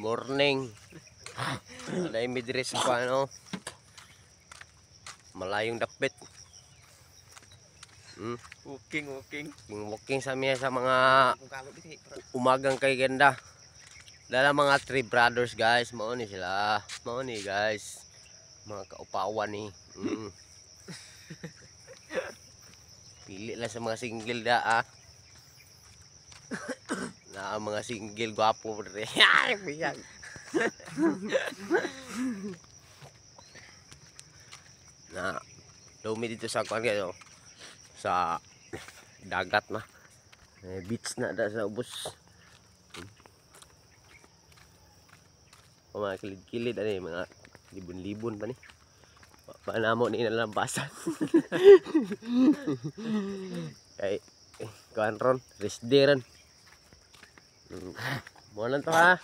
Morning. Alay mi diri sa ano. Malayong dakbit. Walking, walking. Yung walking sa miya sa mga umagang kay ganda. Dala mga three brothers, guys, mao ni sila. Mao ni, guys. Mga kaupawan ni. Pili lang sa mga single da ah. Na ang mga single gwapo dre. Ay, biyag. Na lumi dito sa kuan kayo sa dagat na. Eh, beach na da sa ubos. O mga kilid-kilid ano eh, mga libon-libon pa ni. Paano ni nalampasan. Kay eh, kuan ron, rest day ron. Mo lang to ha.